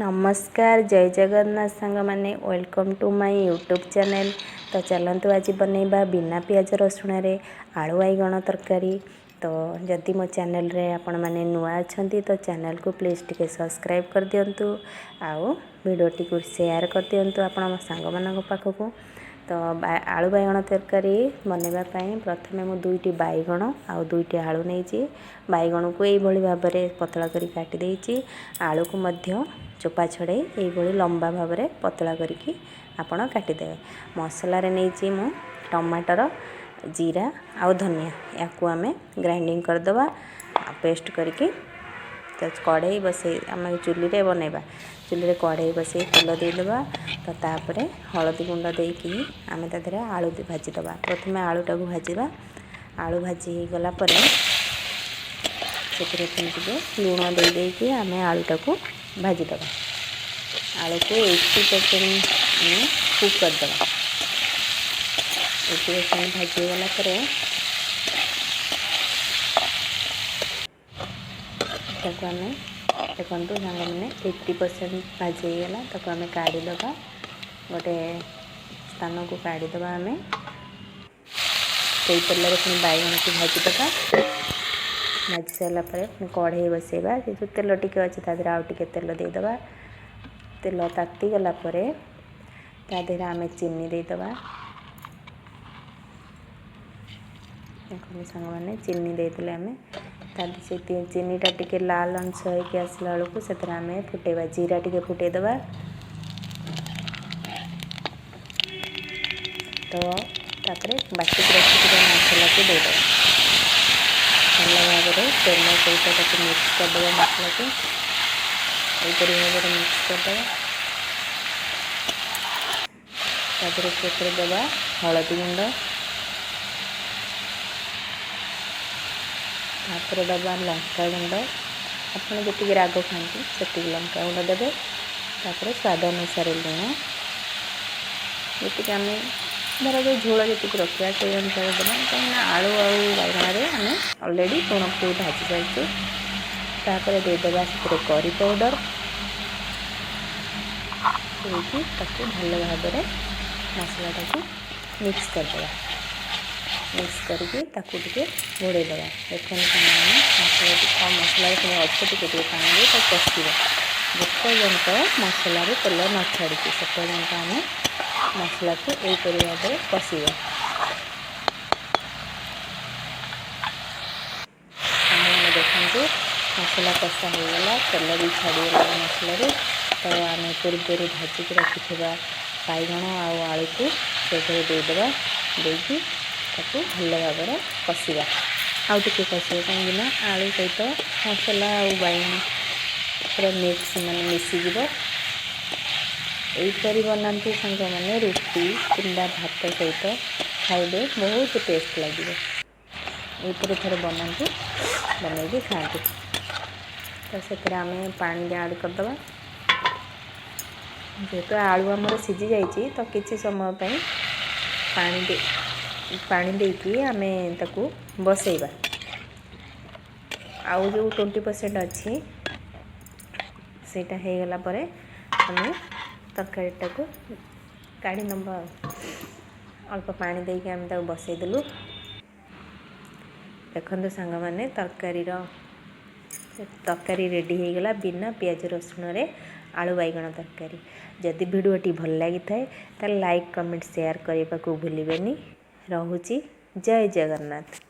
ନମସ୍କାର, ଜୟ ଜଗନ୍ନାଥ ସାଙ୍ଗମାନେ। Welcome to my YouTube channel. ତ ଚାଲନ୍ତୁ, ଆଜି ବନେଇବା ବିନା ପିଆଜ ରସୁଣରେ ଆଳୁ ବାଇଗଣ ତରକାରୀ। ତ ଯଦି ମୋ ଚ୍ୟାନେଲରେ ଆପଣମାନେ ନୂଆ ଅଛନ୍ତି, ତ ଚ୍ୟାନେଲକୁ ପ୍ଲିଜ୍ ଟିକେ ସବସ୍କ୍ରାଇବ୍ କରିଦିଅନ୍ତୁ ଆଉ ଭିଡ଼ିଓଟିକୁ ସେୟାର କରିଦିଅନ୍ତୁ ଆପଣଙ୍କ ସାଙ୍ଗମାନଙ୍କ ପାଖକୁ। ତ ଆଳୁ ବାଇଗଣ ତରକାରୀ ବନେଇବା ପାଇଁ ପ୍ରଥମେ ମୁଁ ଦୁଇଟି ବାଇଗଣ ଆଉ ଦୁଇଟି ଆଳୁ ନେଇଛି। ବାଇଗଣକୁ ଏଇଭଳି ଭାବରେ ପତଳା କରି କାଟି ଦେଇଛି। ଆଳୁକୁ ମଧ୍ୟ ଚୋପା ଛଡ଼େଇ ଏଇଭଳି ଲମ୍ବା ଭାବରେ ପତଳା କରିକି ଆପଣ କାଟିଦେବେ। ମସଲାରେ ନେଇଛି ମୁଁ ଟମାଟର, ଜିରା ଆଉ ଧନିଆ। ୟାକୁ ଆମେ ଗ୍ରାଇଣ୍ଡିଙ୍ଗ କରିଦେବା ପେଷ୍ଟ କରିକି। ତ କଢ଼େଇ ବସେଇ, ଆମେ ଚୁଲିରେ ବନେଇବା, ଚୁଲିରେ କଢ଼େଇ ବସେଇ ତେଲ ଦେଇଦେବା। ତ ତାପରେ ହଳଦୀ ଗୁଣ୍ଡ ଦେଇକି ଆମେ ତା ଦେହରେ ଆଳୁ ଭାଜିଦେବା। ପ୍ରଥମେ ଆଳୁଟାକୁ ଭାଜିବା। ଆଳୁ ଭାଜି ହେଇଗଲା ପରେ ସେଥିରେ ପୁଣି ଟିକେ ଲୁଣ ଦେଇ ଦେଇକି ଆମେ ଆଳୁଟାକୁ ଭାଜିଦେବା। ଆଳୁକୁ 80% ଆମେ କୁକ୍ କରିଦେବା। 80% ଭାଜି ହେଇଗଲା ପରେ ତାକୁ ଆମେ, ଦେଖନ୍ତୁ ସାଙ୍ଗମାନେ, 80% ଭାଜି ହେଇଗଲା। ତାକୁ ଆମେ କାଢ଼ିଦେବା, ଗୋଟେ ସ୍ଥାନକୁ କାଢ଼ିଦେବା ଆମେ। ସେଇ ତେଲରେ ପୁଣି ବାଇଗଣକୁ ଭାଜିଦେବା। ଭାଜି ସାରିଲା ପରେ ପୁଣି କଢ଼େଇ ବସେଇବା। ସେ ଯେଉଁ ତେଲ ଟିକେ ଅଛି, ତା ଦେହରେ ଆଉ ଟିକେ ତେଲ ଦେଇଦେବା। ତେଲ ତାତିଗଲା ପରେ ତା ଦେହରେ ଆମେ ଚିନି ଦେଇଦେବା। ଦେଖନ୍ତୁ ସାଙ୍ଗମାନେ, ଚିନି ଦେଇଦେଲେ ଆମେ। ତା ସେ ଚିନିଟା ଟିକେ ଲାଲ ଅଂଶ ହେଇକି ଆସିଲା ବେଳକୁ ସେଥିରେ ଆମେ ଫୁଟେଇବା, ଜିରା ଟିକେ ଫୁଟେଇଦେବା। ତ ତାପରେ ବାଟିକି ରଖିଥିବା ମସଲାକୁ ଦେଇଦେବା। ଭଲ ଭାବରେ ତେଲ ସହିତ ତାକୁ ମିକ୍ସ କରିଦେବା। ମସଲାକୁ ଏହିପରି ଭାବରେ ମିକ୍ସ କରିଦେବା। ତାପରେ ସେଥିରେ ଦେବା ହଳଦୀ ଗୁଣ୍ଡ। ତାପରେ ଦେବା ଲଙ୍କା ଗୁଣ୍ଡ। ଆପଣ ଯେତିକି ରାଗ ଖାଆନ୍ତି, ସେତିକି ଲଙ୍କା ଗୁଣ୍ଡ ଦେବେ। ତାପରେ ସ୍ୱାଦ ଅନୁସାରେ ଲୁଣ। ଯେତିକି ଆମେ ଧରାଯାଉ ଝୋଳ ଯେତିକି ରଖିବା, ସେଇ ଅନୁସାରେ ଦେବା, କାହିଁକିନା ଆଳୁ ଆଉ ବାଇଗଣରେ ଆମେ ଅଲରେଡ଼ି ଲୁଣ ପକାଇ ଭାଜି ସାରିଛୁ। ତାପରେ ଦେଇଦେବା ସେଥିରେ କରି ପାଉଡ଼ର। ଦେଇକି ତାକୁ ଭଲ ଭାବରେ ମସଲାଟାକୁ ମିକ୍ସ କରିଦେବା। ମିକ୍ସ କରିକି ତାକୁ ଟିକେ ଘୋଡ଼େଇ ଦେବା। ଦେଖନ୍ତୁ ସାଙ୍ଗମାନେ, ମସଲାଟି ଆଉ ମସଲାରେ ପୁଣି ଅଳ୍ପ ଟିକେ ଟିକେ ପାଣି ଦେଇ ତାକୁ କଷିବା। ଯେପର୍ଯ୍ୟନ୍ତ ମସଲାରୁ ତେଲ ନ ଛାଡ଼ିଛି, ସେ ପର୍ଯ୍ୟନ୍ତ ଆମେ ମସଲାକୁ ଏହିପରି ଭାବରେ କଷିବା। ସାଙ୍ଗମାନେ, ଦେଖନ୍ତୁ, ମସଲା କଷା ହୋଇଗଲା, ତେଲ ବି ଛାଡ଼ିଗଲା ମସଲାରୁ। ତ ଆମେ ପୂର୍ବରୁ ଭାଜିକି ରଖିଥିବା ବାଇଗଣ ଆଉ ଆଳୁକୁ ସେଥିରେ ଦେଇଦେବା। ଦେଇକି ତାକୁ ଭଲ ଭାବରେ କଷିବା, ଆଉ ଟିକେ କଷିବା, କାହିଁକିନା ଆଳୁ ସହିତ ମସଲା ଆଉ ବାଇଗଣ ପୁରା ମିକ୍ସ, ମାନେ ମିଶିଯିବ। ଏହିପରି ବନାନ୍ତୁ ସାଙ୍ଗମାନେ, ରୁଟି କିମ୍ବା ଭାତ ସହିତ ଖାଇବେ, ବହୁତ ଟେଷ୍ଟ ଲାଗିବ। ଏହିପରି ଥରେ ବନାନ୍ତୁ, ବନେଇକି ଖାଆନ୍ତୁ। ତ ସେଥିରେ ଆମେ ପାଣି ଆଡ଼୍ କରିଦେବା। ଯେହେତୁ ଆଳୁ ଆମର ସିଝି ଯାଇଛି, ତ କିଛି ସମୟ ପାଇଁ ପାଣି ଦେଇକି ଆମେ ତାକୁ ବସେଇବା। ଆଉ ଯେଉଁ 20% ଅଛି, ସେଇଟା ହେଇଗଲା ପରେ ଆମେ ତରକାରୀଟାକୁ କାଢ଼ି ନେବା। ଆଉ ଅଳ୍ପ ପାଣି ଦେଇକି ଆମେ ତାକୁ ବସେଇଦେଲୁ। ଦେଖନ୍ତୁ ସାଙ୍ଗମାନେ, ତରକାରୀ ରେଡ଼ି ହେଇଗଲା, ବିନା ପିଆଜ ରସୁଣରେ ଆଳୁ ବାଇଗଣ ତରକାରୀ। ଯଦି ଭିଡ଼ିଓଟି ଭଲ ଲାଗିଥାଏ, ତାହେଲେ ଲାଇକ୍, କମେଣ୍ଟ, ସେୟାର କରିବାକୁ ଭୁଲିବେନି। ରହୁଛି, ଜୟ ଜଗନ୍ନାଥ।